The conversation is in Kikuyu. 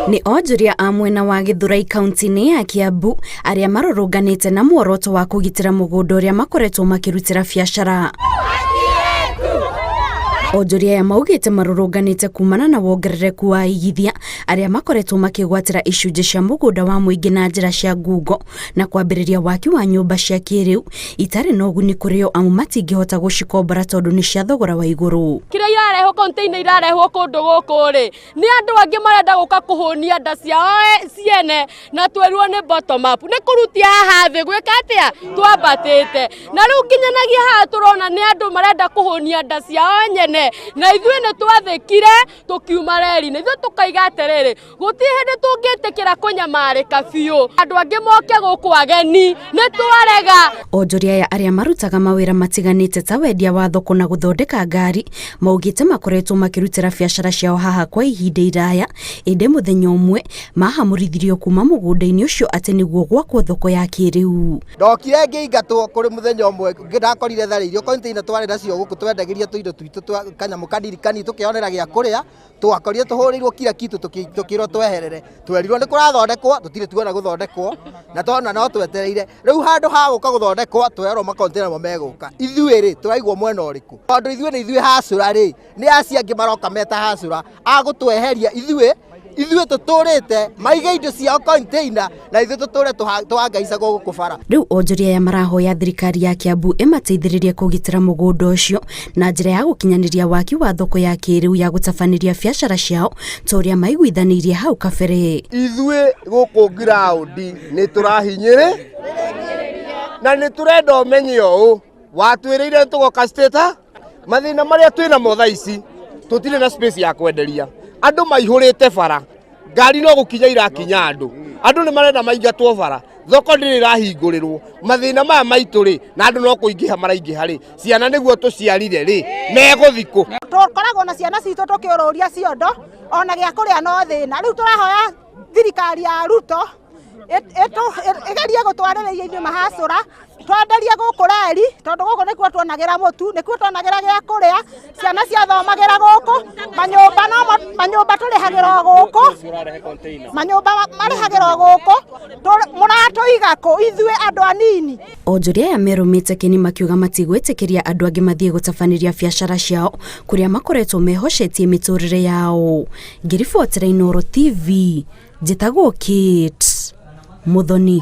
Nĩ onjoria a mwena wa Gĩthũrai kaunti-inĩ ya Kiambu arĩa marũrũnganĩte na muoroto wa kũgitĩra mũgũnda ũrĩa makoretwo makĩrutĩra biacara. Onjoria aya maugĩte marũrũnganĩte kumana na wongerereku wa igithia arĩa makoretwo makĩgwatĩra icunjĩ cia mũgũnda wa mũingĩ na njĩra cia ngungo na kwambĩrĩria waki wa nyũmba cia kĩrĩu itarĩ na ũguni kũrĩ o amu matingĩhota gũcikombora tondũ nĩ cia thogora wa igũrũ. Kĩrĩa irarehwo container irarehwo kũndũ gũkũ rĩ, nĩ andũ angĩ marenda gũka kũhũnia nda ciao ciene na twerirwo nĩ bottom up nĩ kũrutia haha thĩ gwĩka atĩa twambatĩte na rĩu nginyanagia haha tũrona nĩ andũ marenda kũhũnia nda ciao nyene na ithuĩ nĩ twathĩkire tũkiuma reri-inĩ ithuĩ tũkaiga atĩrĩrĩ gũtirĩ hĩndĩ tũngĩtĩkĩra kũnyamarĩka biũ andũ angĩ moke gũkũ ageni nĩ twarega. Onjoria aya arĩa marutaga mawĩra matiganĩte ta wendia wa thoko na gũthondeka ngari maugĩte makoretwo makĩrutĩra biacara ciao haha kwa ihinda iraya ĩndĩ mũthenya ũmwe mahamũrithirio kuma mũgũnda-inĩ ũcio atĩ nĩguo gwakwo thoko ya kĩrĩu. Ndokire ngĩingatwo kũrĩ mũthenya ũmwe ndakorire tharĩirio container twarĩ nacio gũkũ twendagĩria tũindo twitũ twa kanyamũ kanini kanini tũkĩonera gĩa kũrĩa twakorire tũhũrĩirwo kira kitu tũkĩrwo tweherere twerirwo nĩ kũrathondekwo tũtirĩ tuona gũthondekwo na tona no twetereire rĩu handũ ha gũka gũthondekwo twerwo makontena mo megũka ithuĩ rĩ tũraigwo mwena ũrĩkũ tondũ ithuĩ nĩ ithuĩ hacũra rĩ nĩ acio angĩ maroka meta hacũra agũtweheria ithuĩ ithuĩ tũtũrĩte maige indo ciao container na ithuĩ tũtũre tũhangaicagwo gũkũ bara. Rĩu onjoria aya marahoya thirikari ya Kiambu ĩmateithĩrĩrie kũgitĩra mũgũnda ũcio na njĩra ya gũkinyanĩria waki wa thoko ya kĩrĩu ya gũtabanĩria biacara ciao ta ũrĩa maiguithanĩirie hau kabere. Ithuĩ gũkũ ngiraũndi nĩ tũrahinyĩrĩ na nĩ tũrenda ũmenye ũũ watwĩrĩire tũgoka state mathĩna marĩa twĩ namo thaa ici tũtirĩ na space ya kwenderia andũ maihũrĩte bara ngari no gũkinya irakinya andũ andũ nĩ marenda maingatwo bara thoko ndĩrĩ ĩrahingũrĩrwo mathĩna maya maitũ rĩ na andũ no kũingĩha maraingĩha rĩ ciana nĩguo tũciarire rĩ megũthi kũ? Tũkoragwo na ciana citũ tũkĩũrũria ciondo ona gĩa kũrĩa no thĩna rĩu tũrahoya thirikari ya Ruto ĩgerie gũtwarĩrĩria ithuĩ mahacũra twenderie gũkũ reri tondũ gũkũ nĩkuo tuonagĩra mũtu nĩkuo tuonagĩra gĩa kũrĩa ciana ciathomagĩra gũkũ manyũmba no manyũmba tũrĩhagĩra o gũkũ manyũmba marĩhagĩra o gũkũ mũratũiga kũ ithuĩ andũ anini. Onjoria aya merũmĩte kĩni makiuga matigwĩtĩkĩria andũ angĩ mathiĩ gũtabanĩria biacara ciao kũrĩa makoretwo mehocetie mĩtũrĩre yao. Ngĩribotera Inooro TV, njĩtagwo Kate Muthoni.